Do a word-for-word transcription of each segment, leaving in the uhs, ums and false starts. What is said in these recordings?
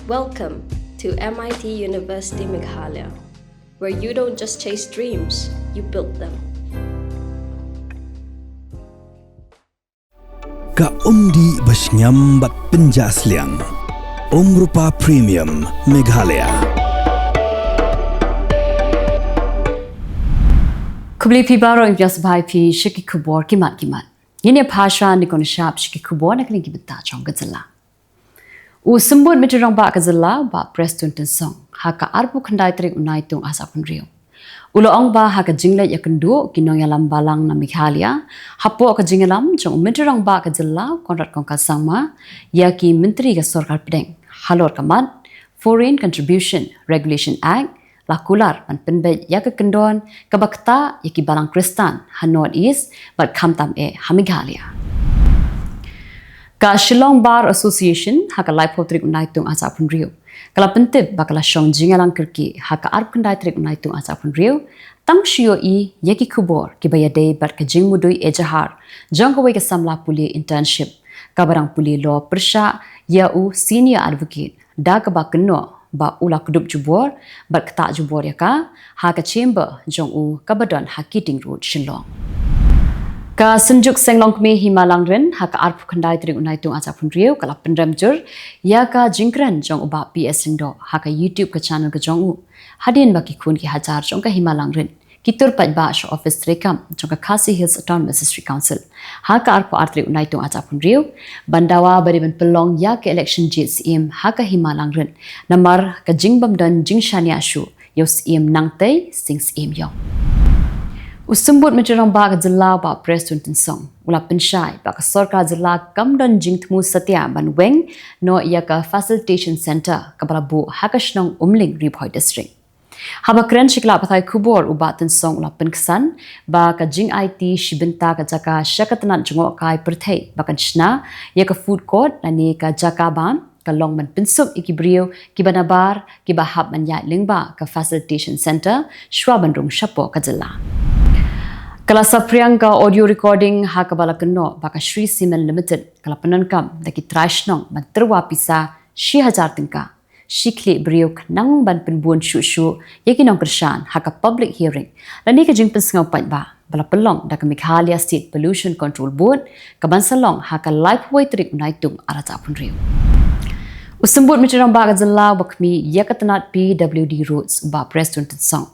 Welcome to M I T University Meghalaya, where you don't just chase dreams, you build them. Ka umdih ba shngiam bad pynjah sliang. Umrupa Premium Meghalaya. Khublei phi baroh, ngi ïa sngewbha ïa phi sha ki khubor ki mat ki mat. Ngin ïa phai sha ni kon shap sha ki khubor na ka liang ki bynta jong ka jylla. U Symbud Myntri Rangbah ka jylla, Bah Prestone Tynsong, ha ka arphew khyndai tarik u Naitung ar hajar arphew hynriew, u la ong ba ha ka jingleit ïakynduh ki nongïalam balang na Meghalaya hapoh ka jingïalam jong u Myntri Rangbah ka jylla, Conrad Kongkal Sangma, ïa ki myntri ka sorkar pdeng halor ka mat Foreign Contribution Regulation Act, la kular ban pynbeit ïa ka kyndon kaba ktah ïa ki balang Khristan ha North East bad khamtam eh ha Meghalaya. Ka Shillong Bar Association ha ka laiphew tarik u Naitung ar hajar arphew hynriew ka la pyntip ba ka la shong jingïalang kyrkieh ha ka arphew khyndai tarik u Naitung ar hajar arphew hynriew, tang shu ïohi ïa ki khubor kiba ïadei bad ka jingmudui ejahar jong kawei ka samla pule internship, kaba rang pule law pyrshah ïa u senior advocate da kaba kynnoh ba u la kdup jubor bad ktah jubor ïa ka ha ka chamber jong u kaba don ha Keating Road, Shillong. Ka Synjuk Seng Longkmie Hima Langrin ha ka arphew khyndai tarik u Naitung ar hajar arphew hynriew ka la pynrem jur ïa ka jingkren jong u Bah P S Lyngdoh ha ka YouTube ka channel ka jong u, hadien ba ki khun ki hajar jong ka Hima Langrin ki tur paidbah sha office treikam jong ka Khasi Hills Autonomous District Council ha ka arphew ar tarik u Naitung ar hajar arphew hynriew ban dawa ba dei ban pynlong ïa ka election jied Syiem ha ka Hima Langrin, namar ka jingbym don jingshaniah shuh ïa u Syiem Nangtei Sing Syiem Ïong. U Symbud Myntri Rangbah ka jylla, Bah Prestone Tynsong, u la pynshai ba ka sorkar jylla kam don jingthmu satia ban weng noh ïa ka Facilitation Centre kaba la buh ha ka shnong Umling, Ri Bhoi District. Haba kren sha ki lad pathai khubor, u Bah Tynsong u la pynksan ba ka jingaiti shi bynta ka jaka sha ka tnat jngohkai pyrthei ba kan shna ïa ka food court lane ka jaka bam ka long ban pynsuk ïa ki briew kiba nabar kiba hap ban ïaid lyngba ka Facilitation Centre shwa ban rung shapoh ka jylla. Ka la saphriang ka audio recording ha kaba la kynnoh ba ka Shree Cement Limited ka la pyndonkam da ki trai shnong ban tyrwa pisa shi hajar tyngka, shi khlieh briew khnang ban pynbun shuh shuh ïa ki nongkyrshan ha ka public hearing lane ka jingpynsngew paidbah ba la pynlong da ka Meghalaya State Pollution Control Board kaban sa long ha ka laiphew wei tarik u Naitung ar hajar arphew hynriew. U Symbud Myntri Rangbah ka jylla uba khmih ïa ka tnat P W D Roads, u Bah Prestone Tynsong,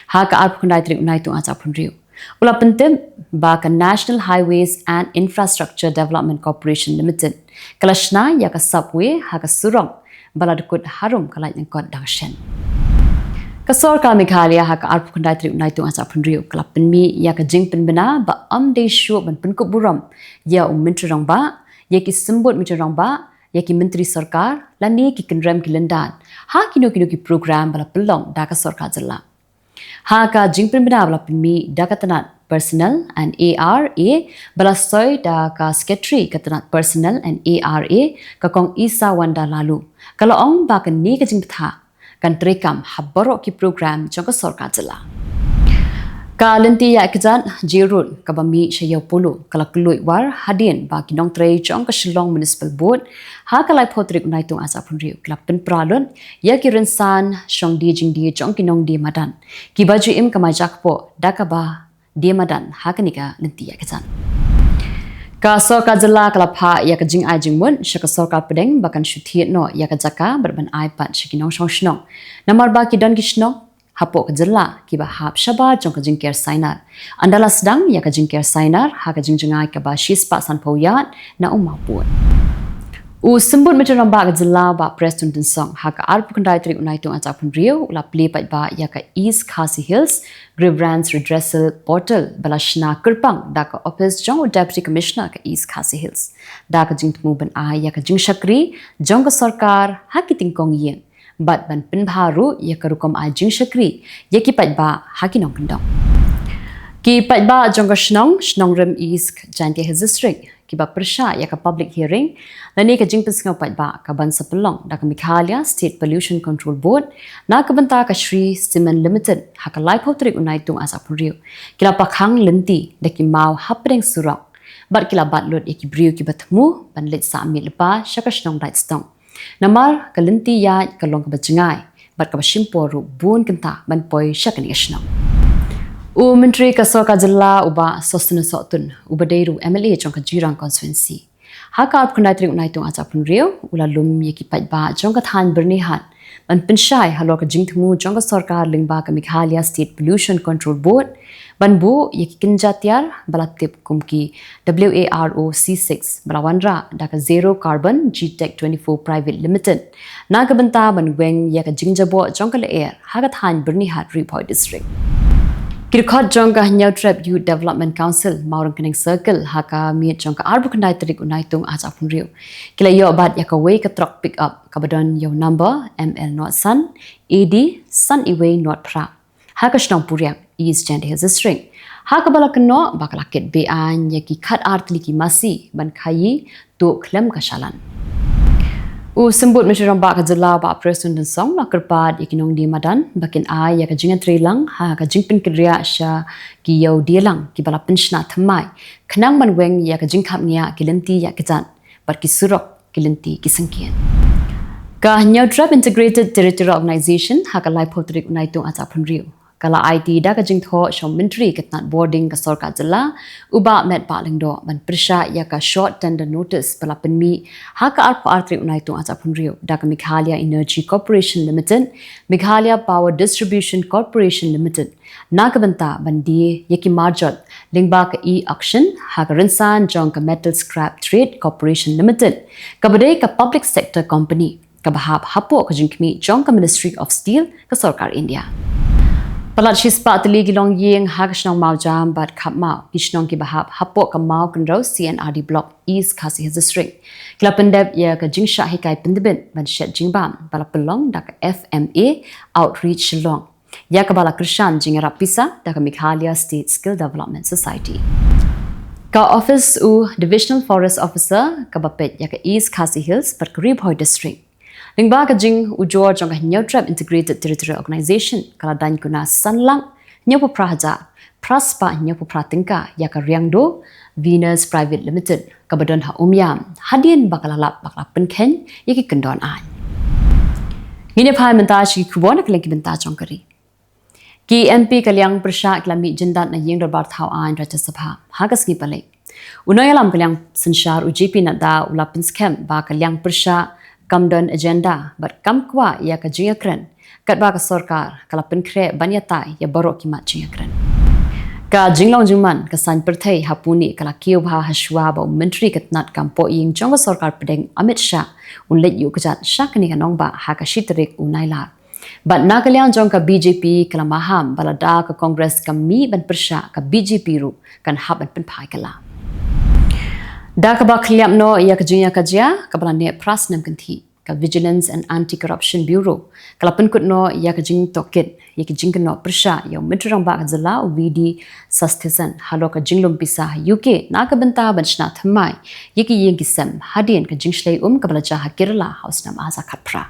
ha ka arphew khyndai tarik u Naitung ar hajar arphew hynriew u la pyntip ba ka National Highways and Infrastructure Development Corporation Limited ka la shna ïa ka subway ha ka surok ba la dkut harum ka laitlyngkot dang shen. Ka sorkar Meghalaya ha ka arphew khyndai tarik u Naitung ar hajar arphew hynriew ka la pynmih ïa ka jingpynbna ba ym dei shuh ban pynkup burom ïa u Myntri Rangbah, ïa ki Symbud Myntri Rangbah, ïa ki Myntri Sorkar lane ki kynrem ki lyndan ha kino kino ki program ba la pynlong da ka sorkar jylla. Ha ka jingpynbna ba la pynmih da ka tnat Personnel and A R A ba la soi da ka Secretary ka tnat Personnel and A R A, ka Kong Isawanda Laloo, ka la ong ba kane ka jingbthah kan treikam ha baroh ki program jong ka sorkar jylla. Ka lynti ïaid kjat J Road kaba mih sha Ïew Polo ka la kylluid war hadien ba ki nongtrei jong ka Shillong Municipal Board ha ka laiphew tarik u Naitung ar hajar arphew hynriew ki la pynpra lut ïa ki rynsan shong die jingdie jong ki nongdie madan kiba ju im kamai jakpoh da kaba die madan ha kane ka lynti ïaid kjat. Ka sorkar jylla ka la phah ïa ka jingai jingmut sha ka sorkar pdeng ba kan shu thied noh ïa ka jaka bad ban ai pat sha ki nongshong shnong, namar ba ki don ki shnong hapoh ka jylla kiba hap shabar jong ka jingker sainar. Ynda la sdang ïa ka jingker sainar ha ka jingjngai kaba shispah sanphew ïaid na u mawpud. U Symbud Myntri Rangbah ka jylla, Bah Prestone Tynsong, ha ka arphew khyndai tarik u Naitung ar hajar arphew hynriew u la plie paidbah ïa ka East Khasi Hills Grievance Redressal Portal ba la shna kyrpang da ka ophis jong u Deputy Commissioner ka East Khasi Hills, da ka jingthmu ban ai ïa ka jingshakri jong ka sorkar ha ki tyngkong ïing bad ban pynbha ruh ïa ka rukom ai jingshakri ïa ki paidbah ha ki nongkyndong. Ki paidbah jong ka shnong, Shnong Rim East, Jaintia Hills District, kiba pyrshah ïa ka public hearing lane ka jingpynsngew paidbah kaban sa pynlong da ka Meghalaya State Pollution Control Board na ka bynta ka Shree Cement Limited ha ka laiphew tarik u Naitung ar hajar arphew hynriew, ki la pakhang lynti da ki maw hapdeng surok bad ki la bat lut ïa ki briew kiba thmu ban leit sah miet lypa sha ka shnong Daitstong. Namar ka lynti ïaid ka long kaba jngai bad kaba shim por ruh bun kynta ban poi sha kane ka shnong. U Myntri ka Sorkar Jylla u Bah Sosthenes Sohtun, uba dei ruh M L A jong ka Jirang Constituency, ha ka arphew khyndai tarik u Naitung arhajar arphew hynriew, u la lum ïa ki paidbah jong ka thaiñ Byrnihat ban pynshai halor ka jingthmu jong ka sorkar lyngba ka Meghalaya State Pollution Control Board ban buh ïa ki kynja tiar ba la tip kum ki W A R O C six ba la wanrah da ka Zero Carbon G Tech twenty-four Private Limited, na ka bynta ban weng ïa ka jingjaboh jong ka lyer ha ka thaiñ Byrnihat, Ri Bhoi District. Ki dkhot jong ka Hynñiewtrep Youth Development Council, Mawryngkneng Circle, ha ka miet jong ka arphew khyndai tarik u Naitung arhajar arphew hynriew, ki la ïoh bat ïa kawei ka trok pick up kaba don ïa u number M L nought san A D san wei nought phra, ha ka shnong Puriang, East Jaintia Hills District, ha kaba la kynnoh ba ka la kit be-aiñ ïa ki khatar tylli ki masi ban khaïi tuh khlem ka shalan. U Symbud Myntri Rangbah ka Jylla, Bah Prestone Tynsong, u la kyrpad ïa ki nongdie madan ba kin ai ïa ka jingïatreilang ha ka jingpynkynriah sha ki ïew die lang kiba la pynshna thymmai, khnang ban weng ïa ka jingkhapngiah ki lynti ïaid kjat bad ki surok ki lynti ki syngkien. Ka Hynñiewtrep Integrated Territorial Organization, ha ka laiphew tarik u Naitung arhajar arphew hynriew, ka la aiti da ka jingthoh sha u Myntri ka tnad bording ka Sorkar Jylla, u Bah Metbah Lyngdoh, ban pyrshah ïa ka short tender notice ba la pynmih ha ka arphew ar tarik u Naitung arhajar arphew hynriew da ka Meghalaya Energy Corporation Limited, Meghalaya Power Distribution Corporation Limited, na ka bynta ban die ïa ki marjot lyngba ka e-auction ha ka rynsan jong ka Metal Scrap Trade Corporation Limited, kaba dei ka public sector company kaba hap hapoh ka jingkhmih jong ka Ministry of Steel ka Sorkar India. Palat shispah tylli ki longïing ha ka shnong Mawjam bad Khapmaw, ki shnong kiba hap hapoh ka Mawkynrew C and R D Block, East Khasi Hills District, ki la pyndep ïa ka jingshah hikai pyndbit ban shet jingbam ba la pynlong da ka F M A Outreach Shillong, ïa kaba la kyrshan jingïarap pisa da ka Meghalaya State Skill Development Society. Ka ophis u Divisional Forest Officer kaba peit ïa ka East Khasi Hills bad ka Ri Bhoi District, lyngba ka jingujor jong ka Hynñiewtrep Integrated Territorial Organization, ka la daiñ kuna san lak hynñiewphew phra hajar phra spah hynñiewphew phra tyngka ïa ka Riangdo Venus Private Limited, kaba don ha Umiam, hadien ba ka la lap ba ka la pynkheiñ ïa ki kyndon aiñ. Ngin ïa phai mynta sha ki khubor na ka liang ki bynta jong ka ri. Ki M P ka liang pyrshah ki la mih jyndat na ïing dorbar thaw aiñ Rajya Sabha ha ka sngi Palei. U nongïalam ka liang synshar u J P Nadda u la pynskhem ba ka liang pyrshah kam don agenda bad kam kwah ïa ka jingïakren, katba ka sorkar ka la pynkhreh ban ïatai ïa baroh ki mat jingïakren. Ka jinglong jingman ka saiñ pyrthei ha Pune ka la kiew bha hashwa ba u Myntri ka tnad kam pohïing jong ka Sorkar Pdeng Amit Shah un leit ïuh kjat sha kane ka nongbah ha ka shi tarik u Nailar. Bad na ka liang jong ka B J P ka la maham ba lada ka Congress kam mih ban pyrshah, ka B J P ruh kan hap ban pynphai kylla. Da kaba khylliap noh ïa ka jingïakajia kaba la neh phra snem kynthih, ka Vigilance and Anti-Corruption Bureau ka la pynkut noh ïa ka jingtohkit ïa ki jingkynnoh pyrshah ïa u Myntri Rangbah ka Jylla u V D Sastheeson halor ka jinglum pisa ha U K na ka bynta ban shna thymmai ïa ki ïing ki sem hadien ka jingshlei um kaba la jia ha Kerala ha u snem arhajar khatphra.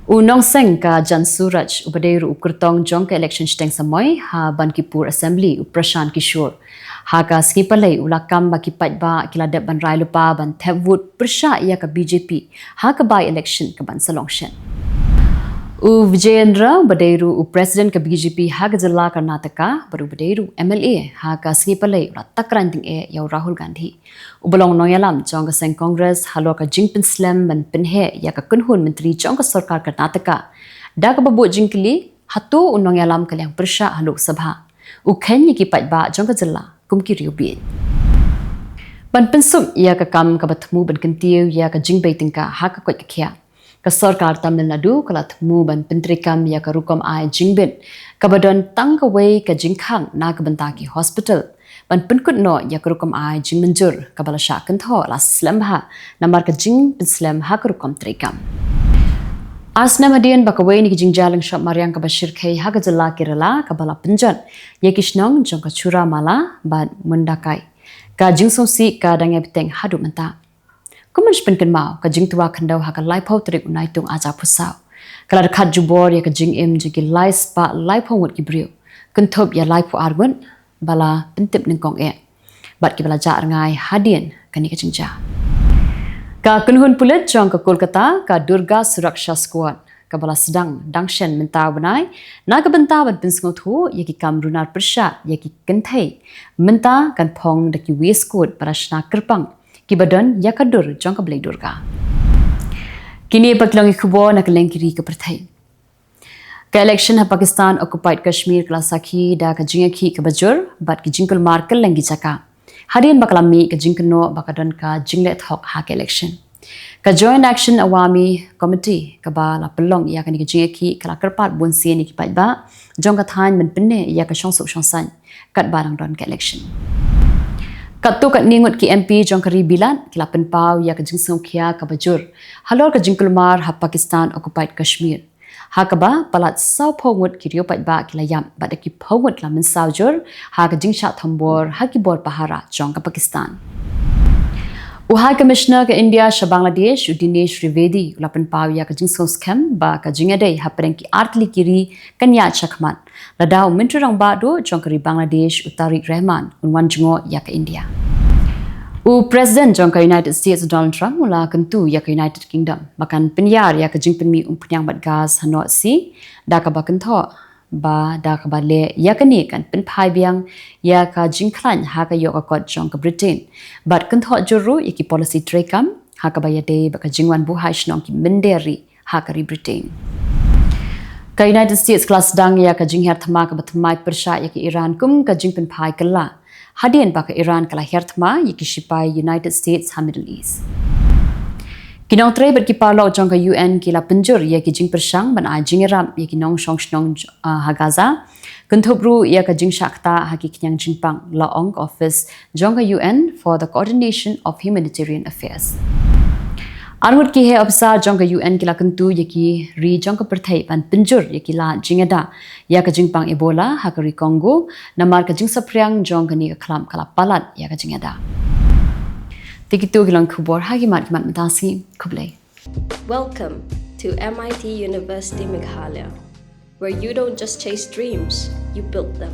U nongseng ka Jan Suraj uba dei ruh u kyrtong jong ka election shiteng samoi ha Bankipur Assembly, u Prashant Kishore, ha ka sngi Palei u la kam ba ki paidbah ki la dep ban rai lypa ban thep vote pyrshah ïa ka B J P ha ka by-election kaban sa long shen. U Vijayendra uba dei ruh u President ka B J P ha ka jylla Karnataka bad uba dei ruh M L A ha ka sngi Palei u la takran tyngeh ïa u Rahul Gandhi uba long nongïalam jong ka seng Congress halor ka jingpynslem ban pynheh ïa ka kynhun myntri jong ka sorkar Karnataka, da kaba buh jingkylli hato u nongïalam ka liang pyrshah ha Lok Sabha u kheiñ ïa ki paidbah jong ka jylla kum ki riewbieit. Ban pynsuk ïa ka kam kaba thmu ban kyntiew ïa ka jingbei tyngka ha ka koit ka khiah, ka sorkar Tamil Nadu ka la thmu ban pyntreikam ïa ka rukom ai jingbit kaba don tang kawei ka jingkhang na ka bynta ki hospital, ban pynkut noh ïa ka rukom ai jingmynjur kaba la shah kynthoh la slem bha namar ka jingpynslem ha ka rukom treikam. Ar snem hadien ba kawei na ki jingjia lyngshop mariang kaba shyrkhei ha ka jylla Kerala kaba la pynjot ïa ki shnong jong ka Chooramalai bad Mundakai, ka jingsngewsih ka dang ïai bteng haduh mynta. Kum ban pynkynmaw, ka jingtwa khyndew ha ka laiphew tarik u Naitung arhajar arphew saw ka la dkhat jubor ïa ka jingim jong ki laispah laiphew ngut ki briew, kynthup ïa laiphew ar ngut ba la pyntip nyngkong eh bad kiba la jah rngai hadien kane ka jingjia. Ka kynhun pulit jong ka Kolkata, ka Durga Suraksha Squad, kaba la sdang dang shen mynta u bnai, na ka bynta ban pynsngewthuh ïa ki kam runar pyrshah ïa ki kynthei, mynta kan phong da ki waistcoat ba la shna kyrpang, kiba don ïa ka dur jong ka Blei Durga. Kine pat ki long ki khubor na ka lyngkhuh ka pyrthei. Ka election ha Pakistan occupied Kashmir ka la sakhi da ka jingïakhih kaba jur bad ki jingkulmar kylleng ki jaka, hadien ba ka la mih ka jingkynnoh ba ka don ka jingleh thok ha ka election. Ka Joint Action Awami Committee kaba la pynlong ïa kane ka jingïakhih ka la kyrpad bunsien ïa ki paidbah jong ka thaiñ ban pynneh ïa ka shongsuk shongsaiñ katba dang don ka election. Katto katne ngut ki M P jong ka ri Bilat ki la pynpaw ïa ka jingsngewkhia kaba jur halor ka jingkulmar ha Pakistan occupied Kashmir, ha kaba palat sawphew ngut ki riew paidbah ki la ïap bad da ki phew ngut ki la mynsaw jur ha ka jingshah thombor ha ki bor pahara jong ka Pakistan. U High Commissioner ka India sha Bangladesh, u Dinesh Trivedi, u la pynpaw ïa ka jingsngewskhem ba ka jingïadei hapdeng ki artylli ki ri kan ïaid shakhmat lada u Myntri Rangbah Duh jong ka ri Bangladesh, u Tariq Rahman, un wan jngoh ïa ka India. U President jong ka United States, Donald Trump, u la kyntu ïa ka United Kingdom ba kan pynïar ïa ka jingpynmih umphniang bad gas ha North Sea, da kaba kynthoh ba da kaba leh ïa kane kan pynphai biang ïa ka jingkhlaiñ ha ka ïoh ka kot jong ka Britain, bad kynthoh jur ruh ïa ki policy treikam ha kaba ïadei bad ka jingwan buhai shnong ki mynder ri ha ka ri Britain. Ka United States ka la sdang ïa ka jinghiar thma kaba thymmai pyrshah ïa ka Iran kum ka jingpynphai kylla, hadien ba ka Iran ka la hiar thma ïa ki shipai United States ha Middle East. Ki nongtrei bad ki paralok jong ka U N ki la pynjur ïa ki jingpyrshang ban ai jingïarap ïa ki nongshong shnong, ah, ha Gaza, kynthup ruh ïa ka jingshah ktah ha ki khñiang jingpang, la ong ka office jong ka U N for the Coordination of Humanitarian Affairs. Arngut ki heh ophisar jong ka U N ki la kyntu ïa ki ri jong ka pyrthei ban pynjur ïa ki lad jingïada ïa ka jingpang Ebola ha ka ri Congo, namar ka jingsaphriang jong kane ka khlam ka la palat ïa ka jingïada. Te kito ki long khubor ha ki mat ki mat mynta sngi. Khublei. Welcome to M I T University Meghalaya, where you don't just chase dreams, you build them.